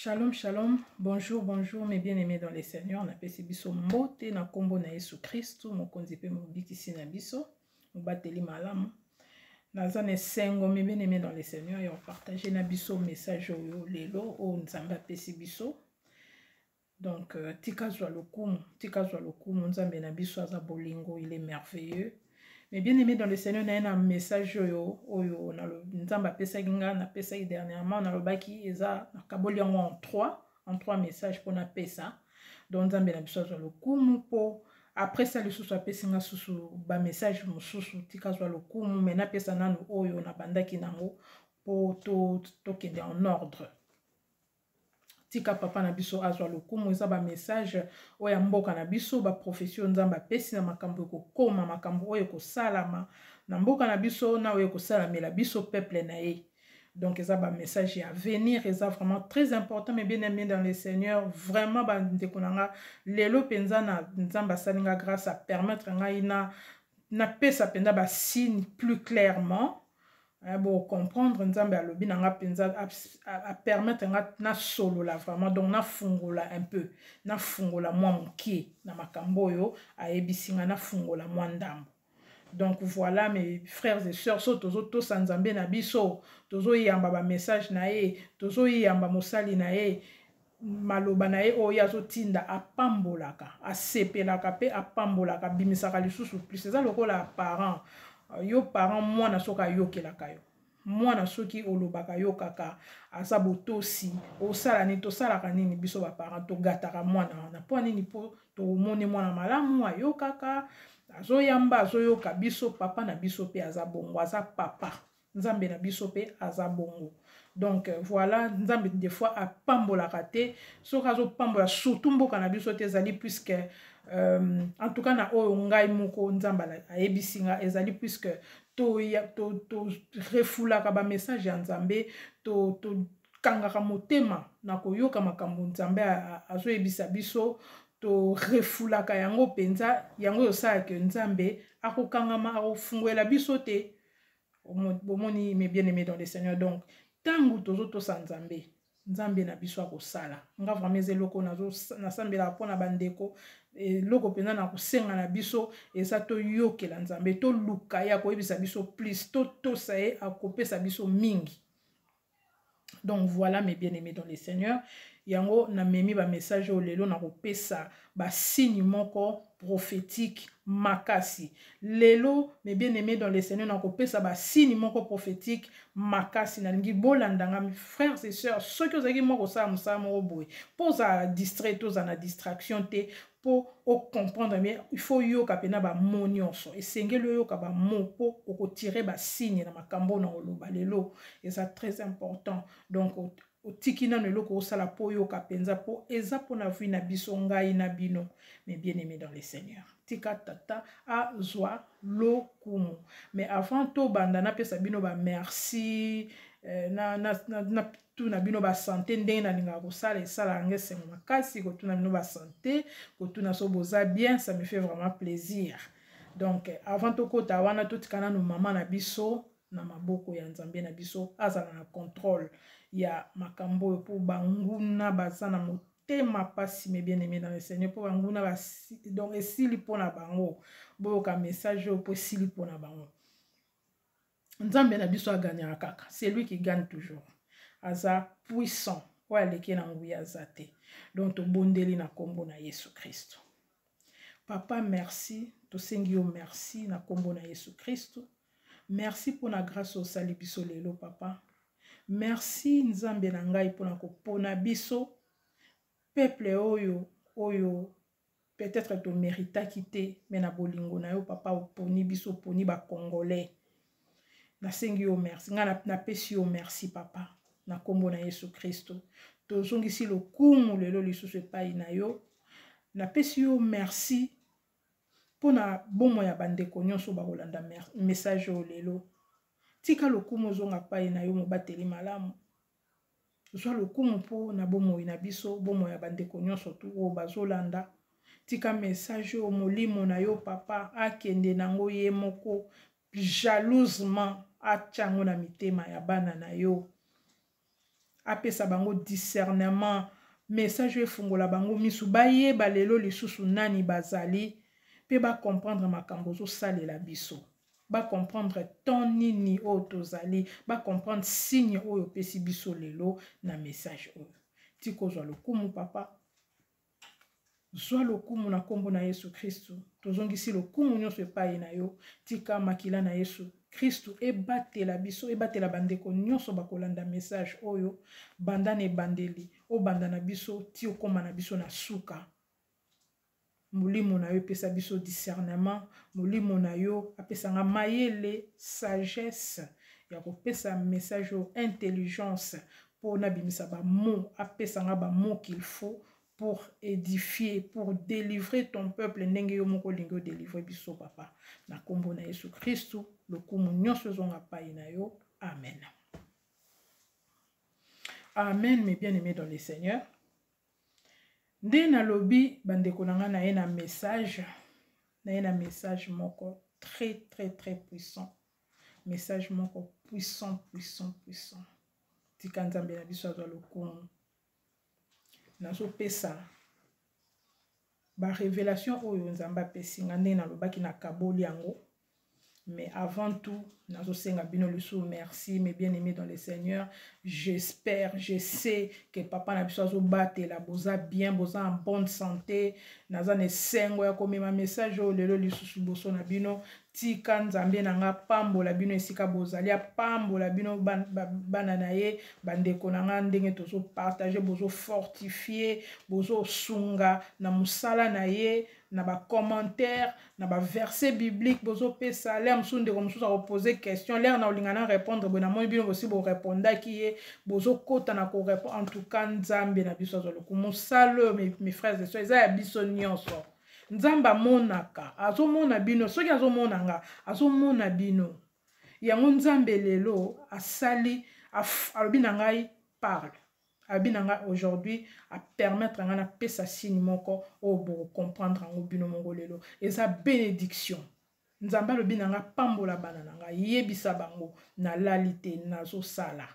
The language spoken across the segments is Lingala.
Shalom, shalom, bonjour, bonjour mes bien-aimés dans le Seigneur. Napesi biso mbote na kombo na Yesu Kristu, mokonzi pe mobikisi na biso, mobateli malamu. Naza na esengo mes bien-aimés dans le Seigneur ya kopartage na biso message oyo lelo oyo Nzambe apesi biso. Donc euh, tika zwa lokumu, tika zwa lokumu, Nzambe na biso aza bolingo, il est merveilleux. Mais bien aimé dans le Seigneur, naye na message oyo oyo Nzambe apesaki nga, napesaki dernièrement, nalobaki eza nakaboli yango en trois, en trois messages mpo napesa. Donc Nzambe na biso azwa lokumu mpo après ça lisusu apesi nga susu ba message mosusu, tika zwa lokumu, mais napesa nanu oyo nabandaki nango mpo tokende en ordre. Tika papa na biso azwa lokumu. Eza ba message oyo ya mboka na biso, ba prophetie oyo Nzambe apesi na makambo ekokoma, makambo oyo ekosalama na mboka na biso na oyo ekosalamela biso peuple na ye. Donc eza ba message ya avenir, eza vraiment très important mes bien-aimés dans le Seigneur. Vraiment ba ndeko na nga lelo penza na Nzambe asali nga grâce à permettre ngai na napesa penza ba signe plus clairement. Bo comprendre Nzambe alobi na nga penza a permettre nga nasolola vraiment, donc nafungola un peu, nafungola mwa moke na makambo oyo ayebisi nga, nafungola mwa ndambo. Donc voilà mes frères et sœurs, so tozotosa Nzambe na biso, tozoyamba ba message na ye, tozoyamba mosali na ye, maloba na ye oyo azotinda, apambolaka, asepelaka pe apambolaka, abimisaka lisusu plus. Eza lokola parent, yo parent mwana soki ayokelaka yo, mwana soki olobaka yokaka, aza botosi, osala nini, tosalaka nini biso ba parent, togataka mwana wana mpo nini? Mpo tomoni mwana malamu, ayokaka, azoyamba, azoyoka biso. Papa na biso pe aza bongo, aza papa, Nzambe na biso pe aza bongo. Donc voilà, Nzambe des fois apambolaka te, soki azopambola surtout mboka na biso te, ezali puisque en tout cas na oyo ngai moko Nzambe ayebisi nga, ezali puisque to refulaka ba message ya Nzambe, to kangaka motema na koyoka makambo Nzambe azoyebisa biso, to refulaka yango penza, yango osalaka Nzambe akokangama, akofungwela biso te. Bomoni mes bien-aimés dans le Seigneur. Donc tangu tozotosa Nzambe, Nzambe na biso akosala. Nga vraiment eza eloko nasambelaka mpona bandeko, eloko mpenza na kosenga na biso eza toyokela Nzambe, toluka ye akoyebisa biso plus, totosa ye akopesa biso mingi. Donc voilà mes bien-aimés dans le Seigneur, yango namemi ba message oyo lelo na kopesa ba signe moko prophétique makasi. Lelo mes bien-aimés dans le Seigneur, na kopesa ba signe moko prophétique makasi. Nalingi bolanda nga frères et sœurs, soki ozalaki moko kosala mosala moko boye, mpo ozala distrait, tozala na distraction te, mpo ocomprendre bien, il faut yoka pena ba mots nyonso. Esengeli oyoka ba mots mpo okotire ba signe na makambo na oloba lelo, eza très important. Donc otiki nano eloko osala mpo oyoka mpenza, mpo eza mpona vie na biso, ngai na bino, mes bien-aimés dans le Seigneur. Tika tata azwa lokumu. Mais avant tobanda, napesa bino ba merci, na tuna bino ba santé ndenge nalingaka kosala, esalaka nga esengo makasi kotuna bino ba santé, kotuna so boza bien, ça me fait vraiment plaisir. Donc avant tokota wana, totika nanu mama na biso na maboko ya Nzambe na biso, azala na contrôle ya makambo oyo, mpo banguna baza na motema pasi, mes bien-aimés dans le Seigneur, mpo banguna donc esili mpo na bango. Boyoka message oyo mpo esili mpo na bango. Nzambe na biso agagnaka kaka, c'est lui qui gagne toujours, aza puissant, oyo aleki na nguya aza te. Donc tobondeli na kombo na Yesu Kristo. Papa, merci, tosengi yo merci na kombo na Yesu Kristo. Merci mpona grâce osali biso lelo papa. Merci Nzambe na ngai mpona kopona biso peuple oyo, oyo peut-être tomeritaki te, mais na bolingo na yo papa oponi biso, oponi ba Congolais. Nasengi yo merci, ngai napesi yo merci papa na kombo na Yesu Kristo. Tozongisi lokumu lelo lisusu epai na yo. Napesi yo merci mpona bomoi ya bandeko nyonso bakolanda message oyo lelo. Tika lokumu ozonga pai na yo, mobateli malamu. Zwa lokumu mpo na bomoi na biso, bomoi ya bandeko nyonso tu oyo bazolanda. Tika message oyo molimo na yo papa akende nango ye moko jalousement, atia yango na mitema ya bana na yo. Apesa bango discernement. Message oyo efungola bango misu, bayeba lelo lisusu nani bazali mpe bacomprendre makambo ozosalela biso. Bacomprendre temps nini oyo tozali, bacomprendre signe oyo opesi biso lelo na message oyo. Tikozwa lokumu papa. Zwa lokumu na nkombo na Yesu Kristu. Tozongisi lokumu nyonso epai na yo. Tika makila na Yesu Kristu ebatela biso, ebatela bandeko nyonso bakolanda message oyo banda na ebandeli, obanda na biso ti okóma na biso na suka. Molimo na yo epesa biso discernement, molimo na yo apesa nga mayele, sagesse ya kopesa message oyo, intelligence mpo nabimisa bamot, apesa nga bamot qu'il faut pour édifier, pour délivrer ton peuple ndenge yo moko olingi odélivre biso papa. Na nkombo na Yesu Kristu, lokumu nyonso ezonga pai na yo. Amen. Amen, mes bien-aimés dans le Seigneur. Nde nalobi bandeko na ngai, naye na message, naye na message moko très très très puissant. Message moko puissant, puissant, puissant. Tika Nzambe na biso azwa lokumu. Nazopesa barévélation oyo Nzambe apesi nga, ndenge nalobaki nakaboli yango. Mais avant tout, nazosenga bino lisusu merci, mes bien-aimés dans le Seigneur. J'espère, je sais que papa na biso azobatela, boza bien, boza en bonne santé. Naza na esengo ya komema message oyo lelo lisusu liboso na bino. Tika Nzambe na nga pambola bino esika bozali, apambola bino bana na ye, bandeko na nga, ndenge tozopartage, bozofortifie, bozosunga na mosala na ye, na bacommentaire, na baverset biblique bozopesa. L'heure mosusu ndeko mosusu akopose question, l'heure na olinga na répondre boye, namoni bino bosi borépondaki ye, bozokota na korépondre. En tout cas, Nzambe na biso azwa lokumu. Mosala oyo, mes frères et sœurs, eza ya biso nyonso. Nzambe amonaka, azomona bino. Soki azomona nga, azomona bino. Yango Nzambe lelo asali, alobi na ngai parle, alobi na ngai aujourd'hui apermettre ngai napesa signe moko oyo bokocomprendre yango bino moko lelo. Eza bénédiction. Nzambe alobi na ngai pambola bana na ngai, yebisa bango nalali te, nazosala.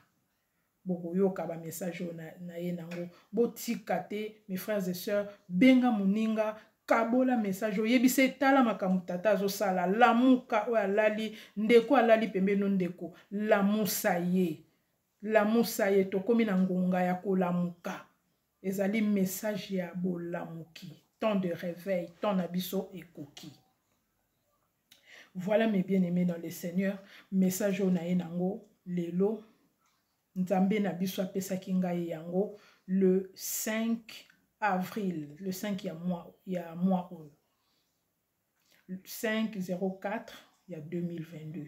Bokoyoka bamessage oyo na ye nango. Botika te, mes frères et sœurs. Benga moninga, kabola message, oyebisa etala makambo tata azosala. Lamuka, oyo alali, ndeko alali pembeni, ndeko lamusa ye, lamusa ye. Tokomi na ngonga ya kolamuka. Ezali message ya bolamuki, temps de réveil, temps na biso ekoki. Voilà, mes bien-aimés dans le Seigneur, message oyo na ye nango lelo, Nzambe na biso apesaki ngai yango le 5 avril, le 5 ya mois oyo, 5 04 ya 2022.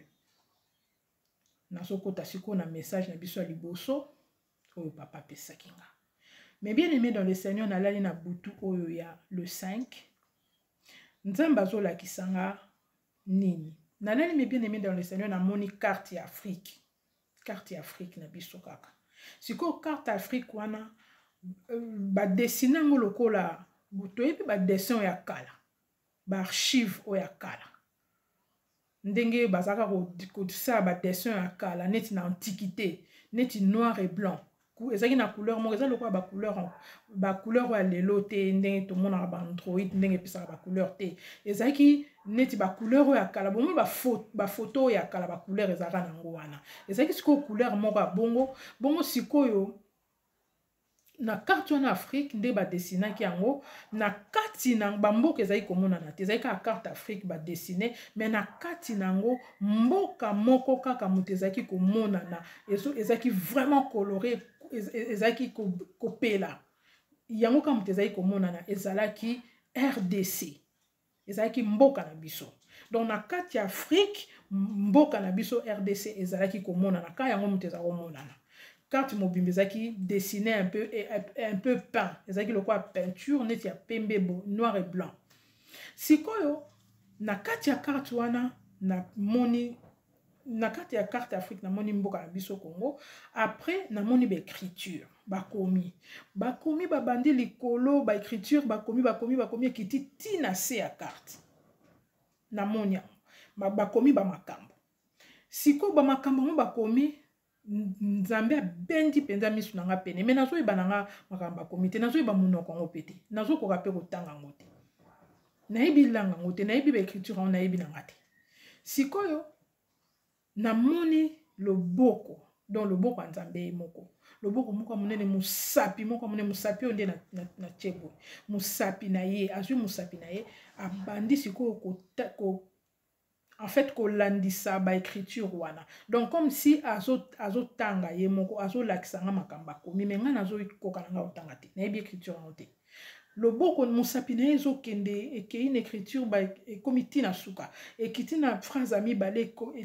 Nazokota sikoyo na message na biso ya liboso oyo papa apesaki nga. Mais bien aimé dans le Seigneur, nalali na butu oyo ya le 5, Nzambe azolakisa nga nini? Nalali, mes bien aimé dans le Seigneur, namoni carte ya Afrique, carte ya Afrique na biso kaka. Sikoyo carte ya Afrique wana, badessine yango lokola toyebi badessin oyo ya kala, baarchive oyo ya kala, ndenge bazalaka kosala badessin ya kala neti na antiquité, neti noir et blanc. Ezalaki na couleur moko, eza lokola bacouleur oyo ya lelo te, ndenge tomonaka baandroid, ndenge epesaka bacouleur te. Ezalaki neti bacouleur oyo ya kala, bomoi bafoto oyo ya kala, bacouleur ezalaka nango wana. Ezalaki sikoyo couleur moko ya bongo bongo. Sikoyo na carte wana Afrique nde badesinaki yango, na kati na bamboka ezali komonana te. Ezali kaka carte Afrique badesine, mais na kati na yango mboka moko kaka moto ezalaki komonana, ezalaki vraiment coloré, ezalaki kopela. Yango kaka moto ezalaki komonana, ezalaki RDC, ezalaki mboka na biso. Donc na kati ya Afrique, mboka na biso RDC ezalaki komonana ka yango moto eza komonana. Carte mobimba ezalaki dessiné un peu peint, ezalaki lokola peinture neti ya pembe bo noir et blanc. Sikoyo na kati ya carte wana, namoni na kati ya carte Afrique, namoni mboka na biso Congo. Après namoni baécriture, bakomi, babandi likolo, baécriture bakomi, bakomi, bakomi, ekiti ntina se ya carte. Namoni yango bakomi bamakambo. Sikoyo bamakambo yango bakomi Nzambe abendi mpenza miso na nga pene, me nazoyeba na nga makambo bakomi te, nazoyeba monoko yango mpe te, nazokoka mpe kotanga yango te, nayebi langa yango te, nayebi baécriture yango nayebi na nga te. Sikoyo namoni loboko, donc loboko ya Nzambe ye moko, loboko moko ya monene, mosapi moko ya monene, mosapi oyo nde na tie boye, mosapi na ye, azwi mosapi na ye, abandi sikoyo ko en fait kolandisa ba écriture wana, donc comme si azotanga azo ye moko, azolakisa nga makambo akomi, me ngai nazokoka na ngai kotanga te, nayebi écriture yango te. Loboko, mosapi na ye ezokende, ekei na écriture, ekomi ntina suka, ekiti na phrase ya mibale,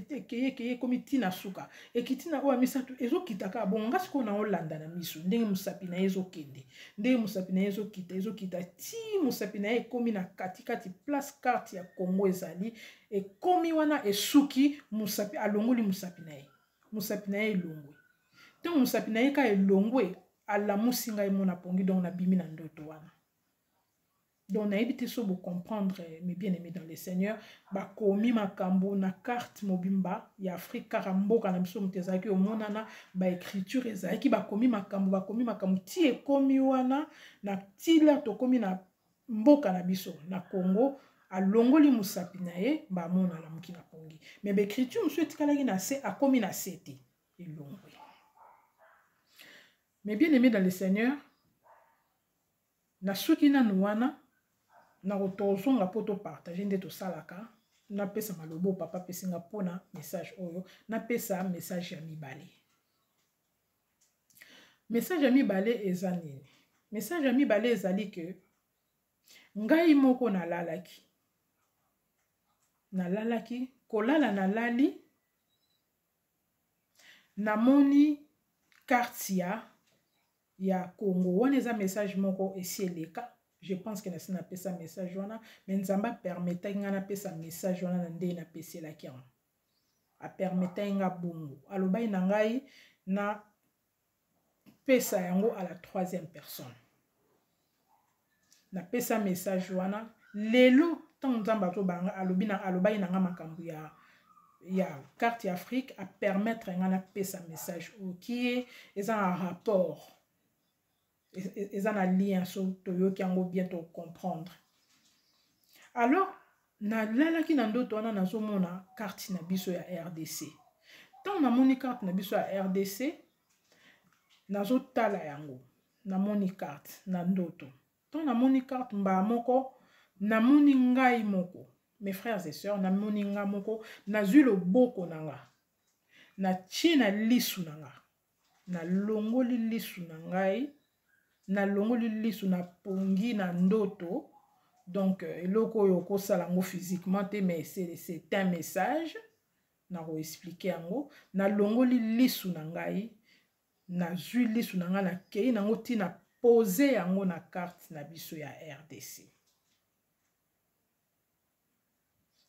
ekei, ekei, ekomi ntina suka, ekiti na oyo ya misato, ezokita kaka bongo. Nga sikoyo naolanda na miso ndenge mosapi na ye ezokende, ndenge mosapi na ye ezokita, ezokita ti mosapi na ye ekomi na katikati, place carte ya Congo ezali. Ekomi wana, esuki, mosapi, alongoli mosapi na ye, mosapi na ye elongwe. Ntango mosapi na ye ka elongwe, alamusi ngai mona pongi, donc nabimi na ndoto wana. Donc nayebi te so bocomprendre, mes bien aimés dans le Seigneur. Bakomi makambo na carte mobimba ya Afrique, kaka mboka na biso moto ezalaki omonana, baécriture ezalaki, bakomi makambo, bakomi makambo ti ekomi wana na tila tokomi na mboka na biso na Congo. Alongoli mosapi na ye, bamona alamuki na pongi, mais baécriture mosusu etikalaki na se, akomi na se te, elongwe. Mes bien aimés dans le Seigneur, nasuki nanu wana, nakotozonga mpo topartage nde tosalaka. Napesa maloba oyo papa apesinga mpona message oyo. Napesa message ya mibale. Message ya mibale eza nini? Message ya mibale ezali ke ngai moko nalalaki, nalalaki kolala, nalali, namoni carte ya Congo. Wana eza message moko esi eleka, je pense ke nasi napesa message wana, mais Nzambe apermetaki ngai napesa message wana na ndenge napeselaki yango. Apermetaki nga bongo, alobaki na ngai na pesa yango à la troisième personne. Napesa message wana lelo. Ntango Nzambe azobanga, alobi na alobaki na nga makambo ya carte ya Afrique, apermettre nga napesa message oyo kie eza na rapport, eza na lien. So toyoki yango bien, tocomprendre. Alors nalalaki na ndoto wana, nazomona carte na biso ya RDC. Ntango namoni carte na biso ya RDC, nazotala yango, namoni carte na ndoto. Ntango namoni carte, mbala moko namoni ngai moko, mes frères et sœurs, namoni ngai moko nazwi loboko na nga, natie na lisu na nga, nalongoli lisu na ngai, nalongoli lisu na pongi na ndoto. Donc eloko oyo okosala yango physiquement te, mais c'est un message, nakoexpliquer yango. Nalongoli lisu na ngai, nazwi lisu na ngai, nakei nango ntina pose yango na carte na biso ya RDC.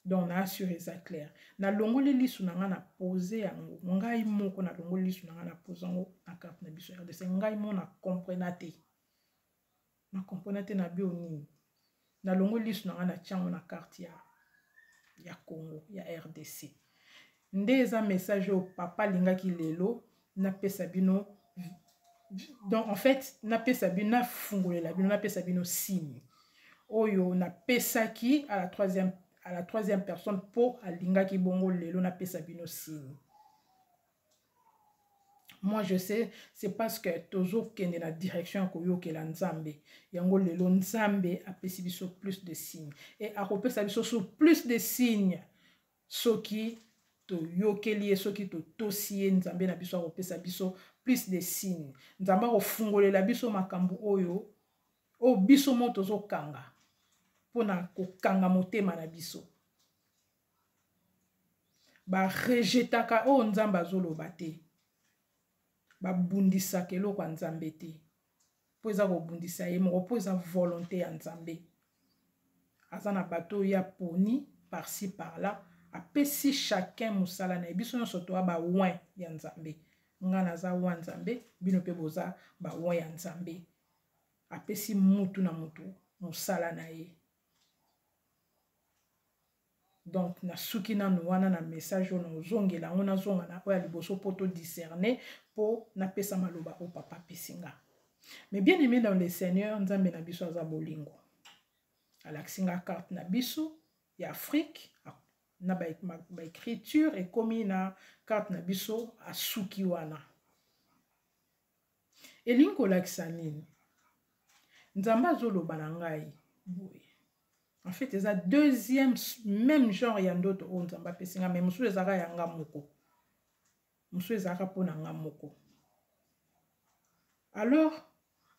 Donc na assure eza clair. Nalongoli lisu na ngai, na pose yango ngai moko, nalongoli lisu na ngai, na pose yango na carte na biso ya RDC. Ngai mo na comprena te, na comprena te na bio nini. Nalongoli lisu na ngai, natia yango na carte ya Congo, ya RDC. Nde eza message oyo papa alingaki lelo napesa bino. Donc en fait napesa bino, nafungolela bino, napesa bino signe oyo napesaki à la troisième personne, mpo alingaki bongo lelo napesa bino signe. Moi je sais, c'est parce que tozokende na direction ya koyokela Nzambe. Yango lelo Nzambe apesi biso plus de signes et akopesa biso so plus de signes soki toyokeli ye, soki totosi ye. Nzambe na biso akopesa biso plus de signes. Nzambe akofungolela biso makambo oyo biso mo tozokanga mpona kokanga motema na biso. Barejetaka oyo Nzambe azoloba te, babundisaka eloko ya Nzambe te, mpo eza kobundisa ye moko, mpo eza volonté ya Nzambe. Aza na bato oyo ya poni par-ci par-là, apesi chacun mosala na ye. Biso nyonso toya baoints ya Nzambe. Nga naza oint Nzambe, bino mpe boza baoints ya Nzambe. Apesi mutu na mutu mosala na ye. Donc nasuki nanu wana na message oyo, nazongela yango, nazonga na oyo ya liboso mpo to discerner, mpo napesa maloba oyo papa apesi nga. Mais bien aimé dans le Seigneur, Nzambe na biso aza bolingo. Alakisi nga carte na biso ya Afrique na baécriture ba ekomi na carte na biso. Asuki wana, elingi kolakisa nini? Nzambe azoloba na ngai boye. En fait, eza deuxième même genre ya ndoto oyo Nzambe apesi nga, mais mosusu ezalaka ya nga moko, mosusu ezalaka mpo na nga moko. Alors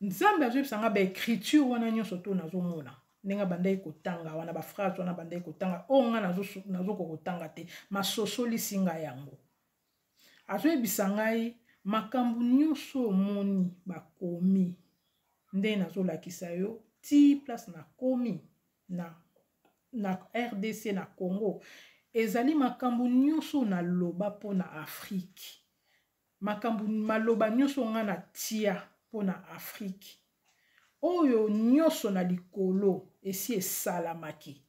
Nzambe azoyebisa nga baécriture wana nyonso to nazomona ndenge abandaki kotanga wana, baphrase wana abandaki kotanga oyo nga nazokoka kotanga te, masosolisi ngai yango. Azoyebisa ngai makambo nyonso omoni bakomi ndenge nazolakisa yo ti place nakomi na RDC, na Congo, ezali makambo nyonso naloba mpo na Afrique, makambo maloba nyonso nga natia mpo na Afrique, oyo nyonso na likolo esi esalamaki,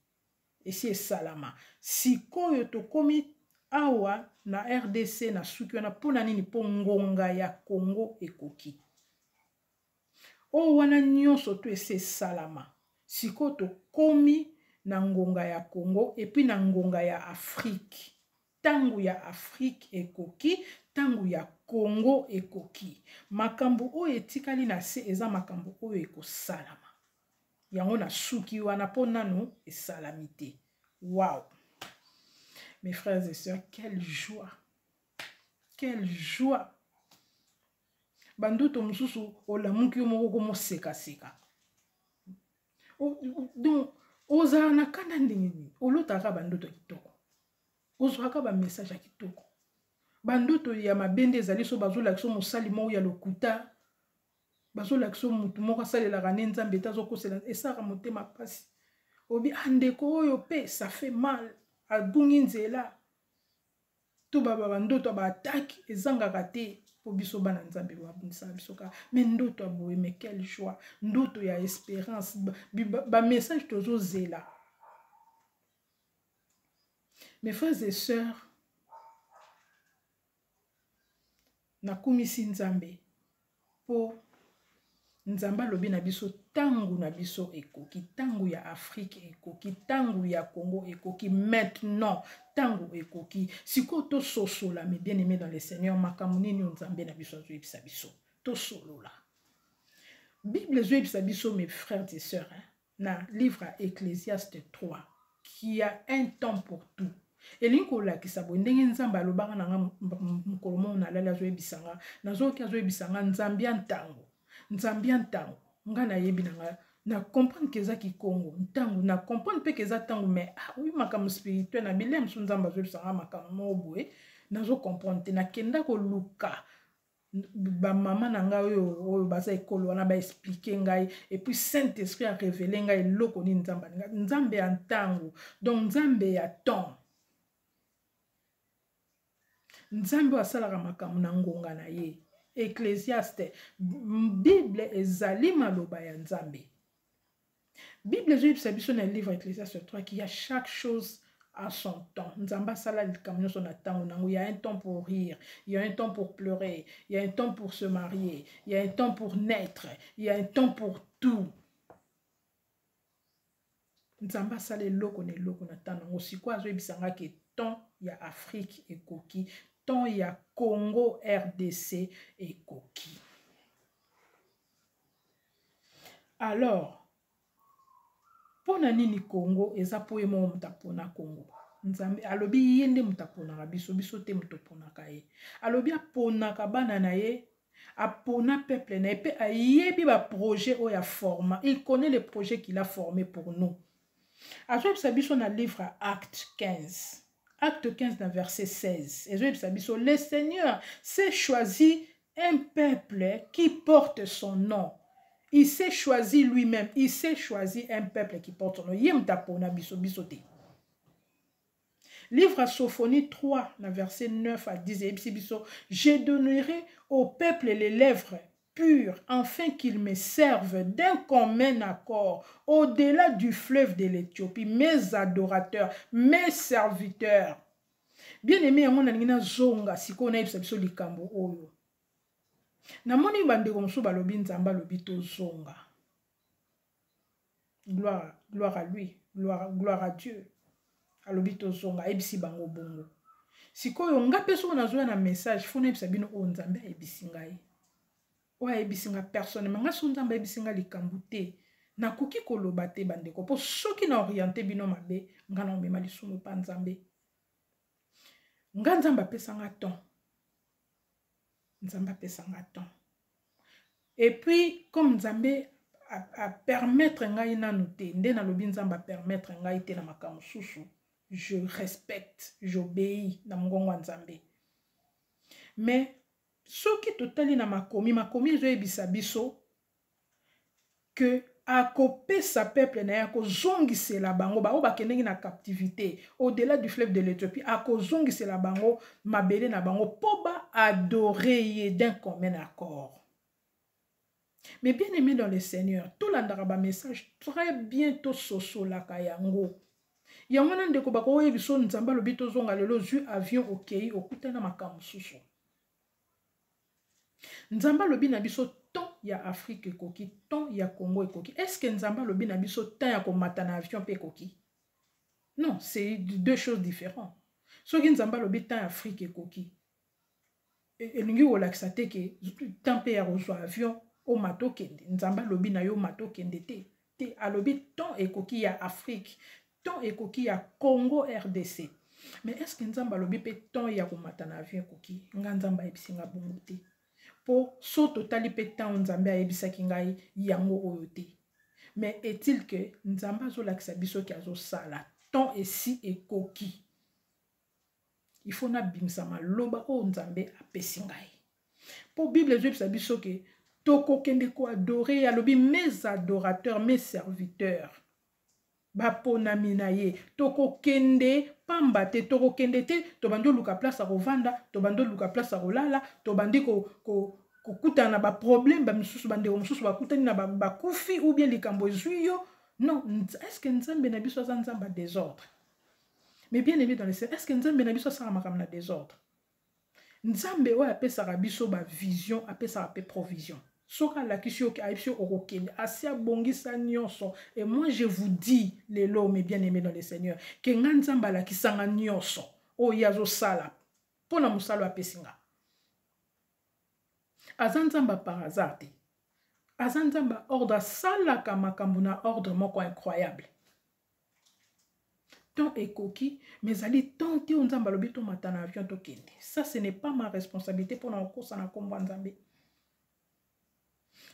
esi esalama. Sikoyo tokomi awa na RDC, na suki wana. Mpo na nini? Mpo ngonga ya Congo ekoki. Oyo wana nyonso to esi esalama, sikoyo tokomi na ngonga ya Congo et puis na ngonga ya Afrique. Ntango ya Afrique ekoki, ntango ya Congo ekoki. Makambo oyo etikali na se eza makambo oyo ekosalama. Yango na suki wana mpo nanu esalami te. Wow, mes frères et sœurs, quelle joie, quelle joie! Bandoto mosusu olamuki yo moko komosekaseka. Donc ozala na kanda ndenge nini? Olotaka bandoto ya kitoko, ozwaka bamessage ya kitoko. Bandoto ya mabe nde ezali so bazolakisa mosali moko ya lokuta, bazolakisa motu moko asalelaka nde Nzambe ete azokosela, esalaka motema mpasi. Obi ah, ndeko oyo mpe ça fait mal, abungi nzela. To bandoto ya baattaque ezangaka te, mpo biso bana Nzambe babundisaka biso kaka. Mais ndoto ya boye, mais quelle joie! Ndoto ya espérance, bamessage tozozela. Mes frères et sœurs, nakumisi Nzambe mpo Nzambe alobi na biso ntango na biso ekoki, ntango ya Afrique ekoki, ntango ya Congo ekoki. Maintenant ntango ekoki, sikoyo tososola. Mes bien aimé dans le Seigneur, makambo nini oyo Nzambe na biso azoyebisa biso? Tosolola. Bible ezoyebisa biso, mes frères et sœurs, hein, na livre ya Ecclésiaste 3, qu'il y a un temps pour tout. Elingi kolakisa boye, ndenge Nzambe alobaka na nga mokolo moko nalali, azoyebisa nga, nazoyoki azoyebisa nga Nzambe ya ntango, Nzambe ya ntango. Nga nayebi na nga na comprendre ke eza kikongo ntango, na comprendre mpe ke eza ntango, mais ah, oyi makambo spirituel na bile mosusu, Nzambe azoyebisa nga makambo moko boye, nazocomprendre te. Nakenda koluka bamama na ngai oyo baza ekolo wana, baexpliquer ngai, et puis Saint Esprit arévéler ngai eloko nini Nzambe alinga. Nzambe ya ntango, donc Nzambe ya temps, Nzambe oyo asalaka makambo na ngonga na ye. Ecclésiaste, Bible ezali maloba ya Nzambe. Bible ezoyebisa biso na livre Ecclésiaste 3 qu'il y a chaque chose à son temps. Nzambe asala likambo nyonso na ntango nango. Il y a un temps pour rire, il y a un temps pour pleurer, il y a un temps pour se marier, il y a un temps pour naître, il y a un temps pour tout. Nzambe asala eloko na eloko na ntango yango. Sikoyo azoyebisa nga ke temps ya Afrique ekoki, temps ya Congo RDC ekoki. Alors mpo na nini Congo? Eza mpo ye moko moto apona Congo. Nzambe alobi ye nde moto aponaka biso, biso te moto aponaka ye. Alobi aponaka bana na ye, apona peuple na ye, mpe ayebi baprojet oyo aforma. Il connaît le projet qu'il a formé pour nous. Azoyebisa biso na livre Acte 15, Acte 15 na verset 16, ezoyebisa biso: "Le Seigneur s'est choisi un peuple qui porte son nom." Il s'est choisi lui-même, il s'est choisi un peuple qui porte son nom. Ye moto apona biso, biso te. Livre à Sophonie 3 na verset 9 à 10 eyebisi biso: "Je donnerai au peuple les lèvres pur, afin qu'ils me servent d'un commun accord, au-delà du fleuve de l'Éthiopie, mes adorateurs, mes serviteurs. Bien aimé, yango nalingi nazonga sikoyo nayebisa biso likambo oyo. Namoni bandeko mosusu balobi Nzambe alobi tozonga. Gloire, gloire à lui, gloire, gloire à Dieu. Alobi tozonga, ayebisi bango bongo. Sikoyo nga mpe soki nazoya na message, fo nayebisa bino oyo Nzambe ayebisi ngai. Oyo ayebisi nga personnellement, nga soki Nzambe ayebisi nga likambo te, nakoki koloba te bandeko, mpo soki na oriente bino mabe, nga na omema lisumu epa Nzambe. Nga Nzambe apesa nga temps. Nzambe apesa nga temps. Et puis comme Nzambe a permettre ngai nanu te, nde nalobi Nzambe a permettre ngai te na makambo mosusu, je respecte, j'obéis na mongongo ya Nzambe. Mais soki totali na makomi, makomi ezoyebisa biso que akopesa peuple na ye, akozongisela bango baoyo bakendeki na captivité au-delà du fleuve de l'Éthiopie, akozongisela bango mabele na bango mpo ba adorer ye d'un commun accord. Mais bien aimé dans le Seigneur, tolandaka ba message très bien, tososolaka yango. Yango wana ndeko bakoyeba biso Nzambe alobi tozonga lelo, ozwi avion okei, okutana makambo mosusu. Nzambe alobi na biso temps ya Afrique ekoki, temps ya Congo ekoki. Est-ce que Nzambe alobi na biso temps ya komata na avion mpe ekoki? Non, c'est deux choses différentes. Soki Nzambe alobi temps ya Afrique ekoki, elingi kolakisa te ke temps mpe ya kozwa avion omata okende. Nzambe alobi na yo omata okende te. Te, alobi temps ekoki ya Afrique, temps ekoki ya Congo RDC. Mais est-ce que Nzambe alobi mpe temps ya komata na avion ekoki? Nga Nzambe ayebisi nga bongo te. Po so totali mpe temps Nzambe ayebisaki ngai yango oyo te. Mais est-il que Nzambe azolakisa biso ki azosala temps esi ekoki? Il faut nabimisa maloba oyo Nzambe apesi ngai. Po Bible ezoyebisa biso ke tokokende koadorer, alobi mes adorateurs, mes serviteurs, baponami na ye. Tokokende pamba te, tokokende te tobandi oluka place ya kovanda, tobandi oluka place ya kolala, tobandi kokutana na baproblème, bamisusu bandeko mosusu bakutani na bakufi ou bien likambo ezwi yo. Non, est-ce que Nzambe na biso aza Nzambe ya désordre? Mais bien aimé dans le Seigneur, est-ce que Nzambe na biso asala makambo na désordre? Nzambe oyo apesaka biso ba vision, apesaka pe provision. Soki alakisi yo, ayebisi yo okokende, asi abongisa nyonso. Et moi je vous dis lelo, mes bien-aimés dans le Seigneur, ke nga Nzambe alakisanga nyonso oyo ye azosala mpo na mosala oyo apesi nga. Aza Nzambe par hasard te. Aza Nzambe ordre, asalaka makambo na ordre moko incroyable. Temps ekoki, mais ezali temps te oyo Nzambe alobi tomata na avion tokende. Ça, ce n'est pas ma responsabilité mpona kokosa na nkombo ya Nzambe.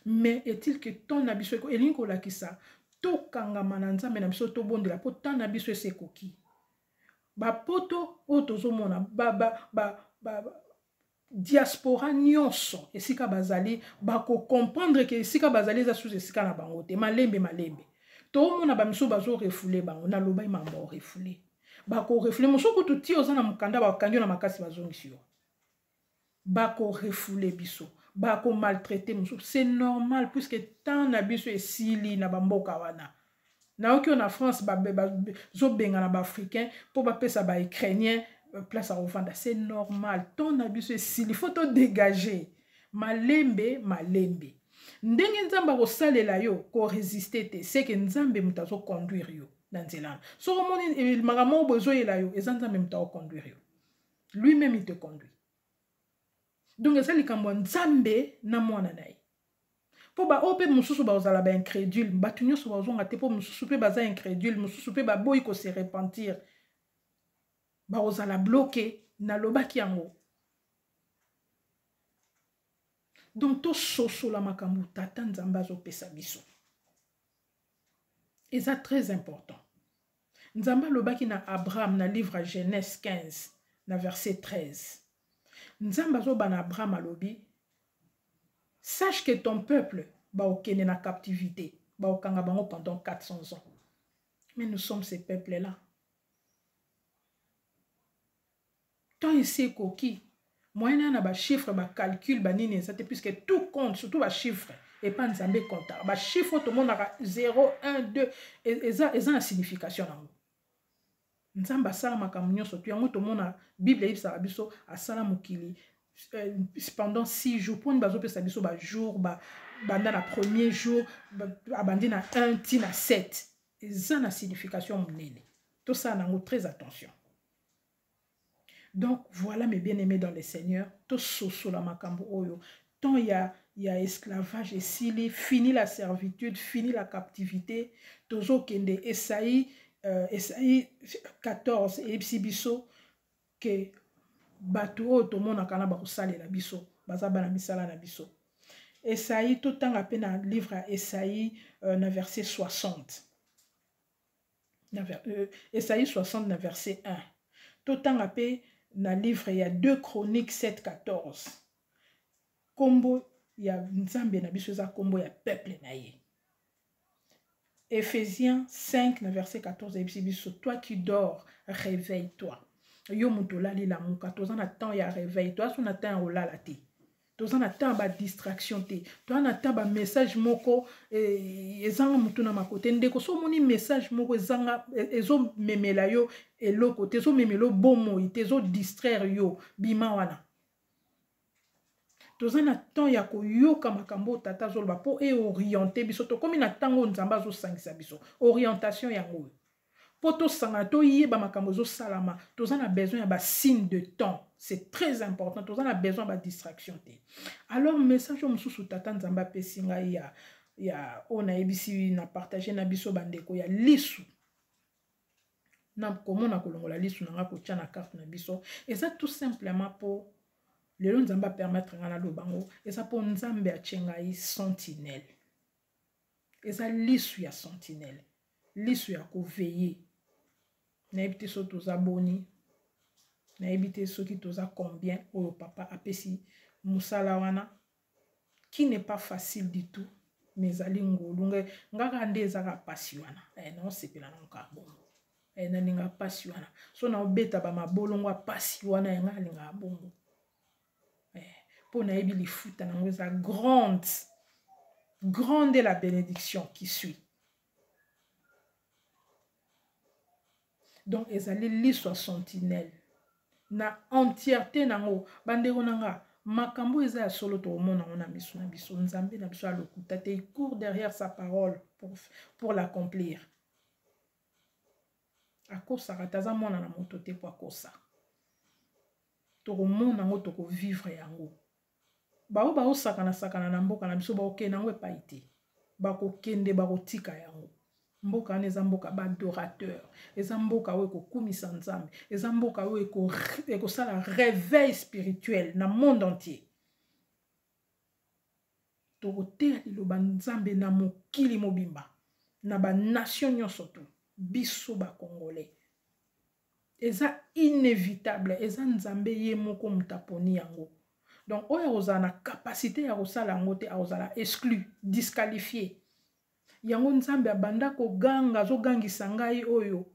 Mais est-il que temps na biso elingi kolakisa tokangama na Nzambe na biso, tobondela mpo temps na biso esi ekoki. Bapoto oyo tozomona ba diaspora nyonso esika bazali, bakocomprendre ke esika bazali eza susu esika na bango te. Malembe malembe tomona bamisusu bazorefouler bango. Nalobai makambo barefouler, bakorefouler mosusu kutu ti oza na mokanda, bakangi yo na makasi, bazongisi yo. Bakorefouler biso, bakomaltraiter mosusu, c'est normal puisque temps na biso esili na bamboka wana. Nayoki oyo na France bazobenga na baafricain mpo bapesa baukrainien place ya kovanda. C'est normal, temps na biso esili, faut todégager malembe malembe. Ndenge Nzambe akosalela yo, korésister te, c'est que Nzambe moto azoconduire yo na nzela wana. Soki omoni makambo moko boye ezoyela yo, eza Nzambe moto akoconduire yo, lui-même il te conduit. Donc eza likambo ya Nzambe na mwana na ye. Mpo baoyo mpe mosusu bazala baincrédule, bato nyonso bazonga te, mpo mosusu mpe baza incrédule, mosusu mpe baboyi kose repentir, bakozala bloqué. Nalobaki yango. Donc tososola makambo tata Nzambe azopesa biso, eza très important. Nzambe alobaki na Abraham na livre ya Genèse 15 na verset 13. Nzambe azoba na Abraham, alobi: "Sache que ton peuple baokende na captivité, baokanga bango pendant 400 ans." Mais nous sommes ces peuples là. Temps esi ekoki. Moyen na na ba chiffres, ba calcul, ba nini eza te puisque tout compte, surtout ba chiffres. Epa Nzambe comptaka. Ba chiffres oyo tomonaka 0, 1, 2, eza na signification nango. Nzambe asala makambo nyonso tu yango tomona Bible eyebisaka biso asala mokili pendant 6 jours. Mponi bazopesa biso ba jour, banda na premier jour, abandi na 1 ti na 7. Eza na signification monene. Tosala nango très attention. Donc voilà mes bien-aimés dans le Seigneur, tososola makambo oyo. Tant ya esclavage esili, fini la servitude, fini la captivité. Tozokende Esaïe 14 eyebisi biso ke bato oyo tomonaka na bakosalela biso, baza bana misala na biso. Esaïe, totanga pe na livre ya Esaïe na verset 60. Na Esaïe 60 na verset 1. Totanga pe na livre ya 2 Chroniques 7, 14. Kombo ya Nzambe na biso eza kombo ya peuple na ye. Éphésiens 5 na verset 14 eyebisi biso, toi qui dors, réveille-toi. Yo moto olali lamuka, toza na temps ya réveil, toza so na temps ya kolala te. Toza na temps ba distraction te. Toza na temps ba message moko, ezanga motu na makote. Ndeko, so omoni message moko ezanga, ezomemela yo eloko te, ezomemela yo bomoi te, ezodistraire yo, bima wana. Toza na temps ya koyoka makambo oyo tata azoloba po e orienter biso. Tokomi na ntango oyo Nzambe azosangisa biso. Orientation yango oyo. Po tosangana, toyeba makambo ezosalama. Toza na besoin ya ba signe de temps. C'est très important. Toza na besoin ya ba distraction te. Alors message oyo mosusu tata Nzambe apesi ngai ya oyo nayebisi na partager na biso bandeko ya lisu. Na komona kolongola lisu na nga kotia na carte na biso. Eza tout simplement po lelo Nzambe a permettre nga naloba ngo, eza po Nzambe atie ngai sentinelle. Eza lisu ya sentinelle, lisu ya koveiller. Nayebi te soki toza boni, nayebi te soki toza combien oyo papa apesi mosala wana, qui n'est pas facile du tout, mais ezali ngolu. Ngai, ngaka nde ezaka pasi wana. Naosepela na nka bongo. Nalinga pasi wana. So naobeta ba mabolongo ya pasi wana, ya ngai alingaka bongo. Po nayebi lifuta nango eza grande. Grande est la bénédiction qui suit. Donc ezali liso ya sentinelle na entièreté nango. Bandeko na nga, makambo eza ya solo tokomona yango na miso na biso. Nzambe na biso alokuta te, il court derrière sa parole pour l'accomplir. Akosaka te, aza mwana na moto te po akosa. Tokomona yango, tokovivre yango. Bao baosakana sakana na mboka na biso, baokende yango epai te. Bakokende, bakotika yango. Mboka wana eza mboka ba adorateur, eza mboka oyo ekokumisa Nzambe, eza mboka oyo ekosala réveil spirituel na monde entier. Tokoteya liloba Nzambe na mokili mobimba, na ba nation nyonso tu, biso ba Congolais. Eza inévitable, eza Nzambe ye moko moto aponi yango. Donc oyo akozala na capacité ya kosala yango te, akozala exclu, disqualifié. Yango Nzambe abanda koganga, azogangisa ngai oyo.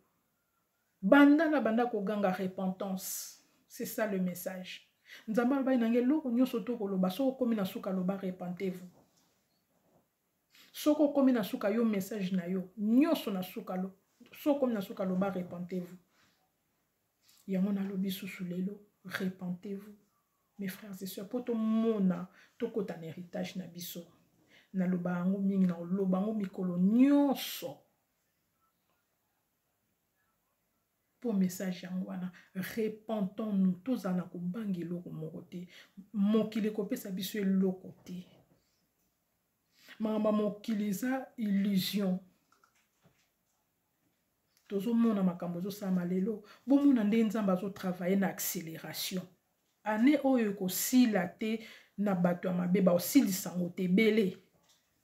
Banda na banda koganga repentance. C'est ça le message. Nzambe alobaki na ngai eloko nyonso to koloba, soki okomi na suka loba repentez-vous. Soki okomi na suka yo message na yo, nyonso na suka lo, soki okomi na suka loba repentez-vous. Yango nalobi susu lelo, repentez-vous. Mes frères et sœurs, po tomona tokota na héritage na biso. Naloba yango mingi, naloba yango mikolo nyonso. Po message yango wana, repentons-nous, tozala na kobanga eloko moko te. Mokili ekopesa biso eloko te. Makambo ya mokili eza illusion. Tozomona makambo ezosalama lelo. Bomona nde Nzambe azotravailler na accélération. Année oyo ekosila te na bato ya mabe, baosilisa yango te ebele.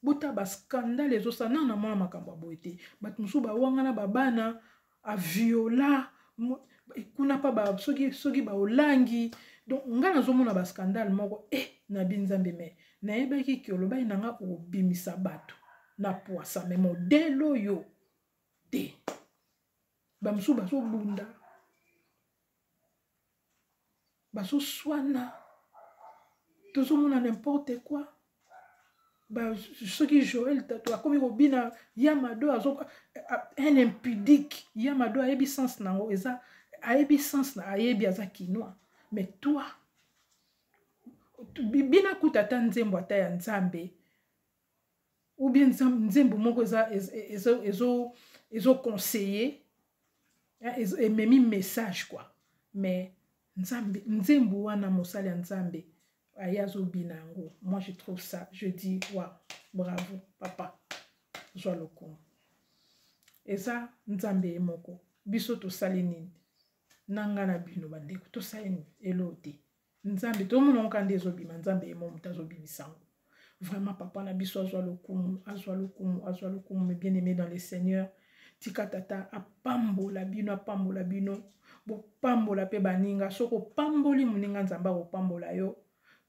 Bota ba scandale ezosala, nanu namona makambo ya boye te. Bato mosusu bawangana ba bana, a viola, kuna pa ba, soki, soki baolangi. Donc, nga nazomona ba scandale moko, na bi Nzambe, mais nayebaki ki olobaki na nga kobimisa bato na poisa, mais modèle oyo te. Ba mosusu bazobunda, bazoswana. Tozomona n'importe quoi. Ba soki Joël Tato akomi kobina ya Mado azo un impudique ya Mado ayebi sens nango eza ayebi sens na ayebi aza kinois mais toi bina kuta ata nzembo ata ya Nzambe ou bien nzembo moko eza ezo ezo ezo conseiller ememi message quoi mais Nzambe nzembo wana mosali ya Nzambe aye azobina yango moi je trouve ça je dis wow bravo papa zwa lokumu eza Nzambe ye moko biso tosali nini na nga na bino bandeko tosali nini eloo te Nzambe tomona yango kaka nde ezobima Nzambe ye moko moto azobimisa yango vraiment papa na biso azwa lokumu azwa lokumu azwa lokumu mes bien aimé dans le Seigneur tika tata apambola bino apambola bino bopambola mpe baninga soki opamboli moninga Nzambe akopambola yo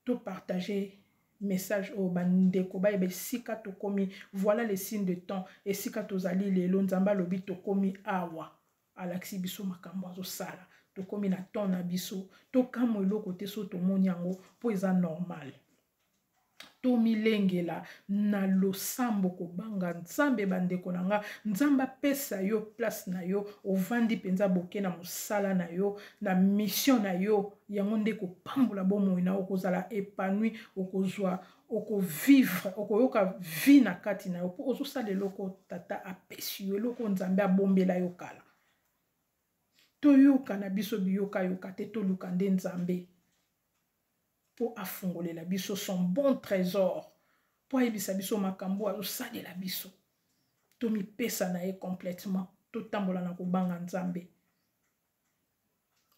to partager message oyo bandeko bayeba esika tokomi voilà le signe de temps esika tozali lelo Nzambe alobi tokomi awa alakisi biso makambo azosala tokomi na temps na biso tokamwa eloko te so tomoni yango mpo eza normal tomilengela na losambo kobanga nzambe bandeko na nga nzambe apesa yo place na yo ovandi mpenza boke na mosala na yo na mission na yo yango nde kopambola bomoi na yo okozala épanoui okozwa okovivre okoyoka vie na kati na yo mpo ozosala eloko tata apesi yo eloko nzambe abombela yo kala toyoka na biso biyokayoka te toluka nde nzambe mpo afungolela biso son bon trésor mpo ayebisa biso makambo azosalela biso tomipesa na ye complètement totambola na kobanga nzambe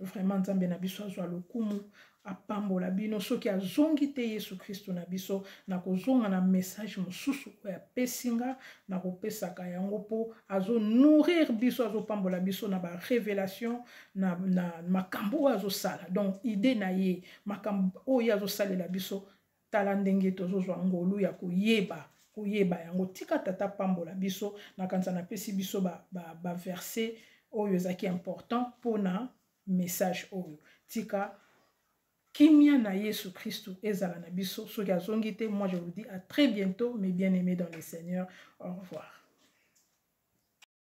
vraiment nzambe na biso azwa lokumu apambola bino soki azongi te yesu kristo na biso nakozonga na message mosusu oyo apesi nga nakopesaka yango mpo azonourrir biso azopambola biso na barevelation na, na makambo oyo azosala donc idée na ye makambo oyo ye azosalela biso tala ndenge tozozwa ngolu ya koyeba koyeba yango tika tata pambola biso nakanisa napesi biso baverse ba, ba oyo ezalaki important mpona message oyo tika kimia na Yesu Christu ezala na biso soki azongi te moi je vous dis à très bientôt mes bien-aimés dans le Seigneur au revoir.